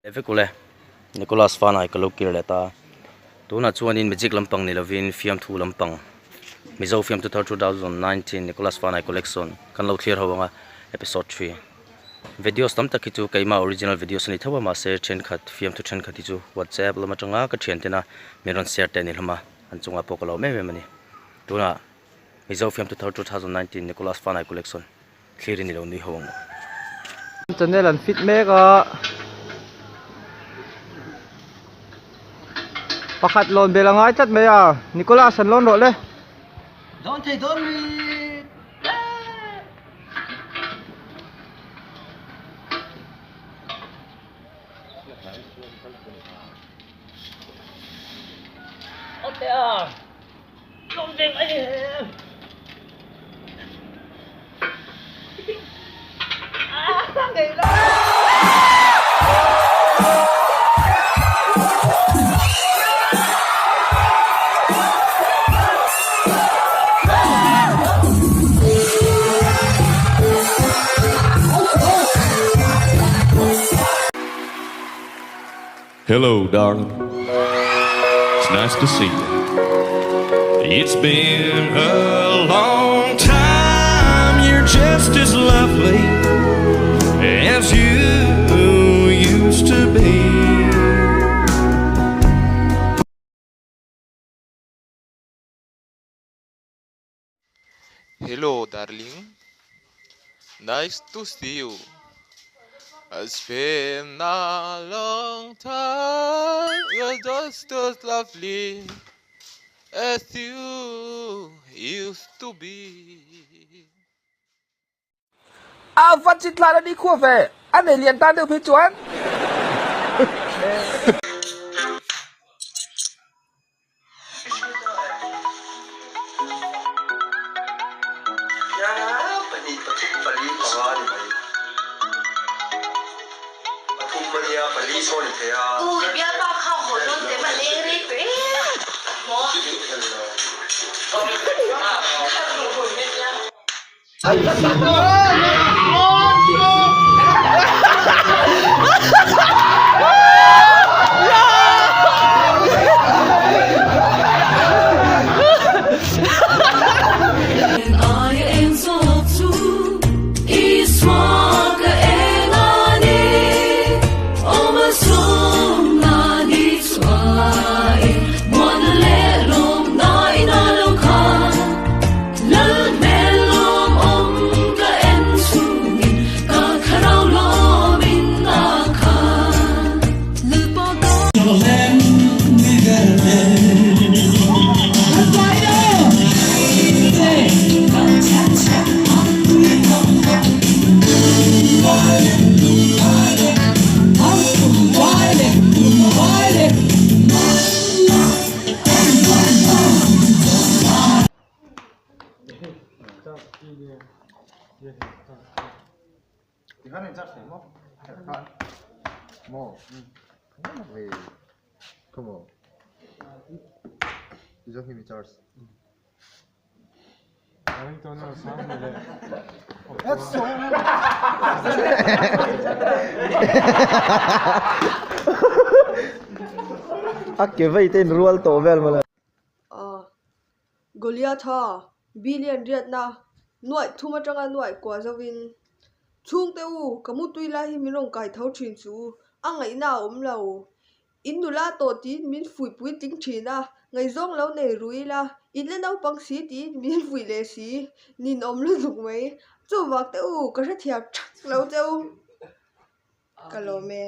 Vek ule Nicholas Fanai ka lo kir leh ta tunah chuanin magic lampang ni lovin fiamthu lampang Mizo fiamthu thar 2019 Nicholas Fanai collection kan lo thlir ho anga episode 3 videos tam tak hi chu keimah original videos a ni tho a mahse thenkhat fiamthu thenkhat hi chu whatsapp lam atanga ka thian tena min rawn share te a ni hlawm a an chungah pawh ka lo awm em em a ni tunah Mizo fiamthu thar 2019 Nicholas Fanai collection. Thlir in i lo nui ho ang u. Channel an fit mek a. Pakhat lawn bel a ngai tlat mai a, Nicholas an lawn rawh le. Dawn thei dawn mi. Ote a. Hello, darling. It's nice to see you. It's been a long time. You're just as lovely as you used to be. Hello darling, nice to see you. It's been a long time, you're just as lovely as you used to be. A va chi tlan a ni khua ve, a nei lian tan deuh phei chuan. A ke vei te in rual tawh vel mawle. Goliatha, Billion riatna, nuaih thum atanga nuaih kuah zovin, Chhungte u, ka mutui lai hi min rawn kai tho thin chu, a ngaihna a awm lo. In nula tawh tiin min fuih puitling thin a, ngaihzawng lo nei ru ila, in la naupang si tiin min fuih leh si, ninawm lutuk mai. Chuvang te u, ka hrethiam thak lo che u. Ka lawm e.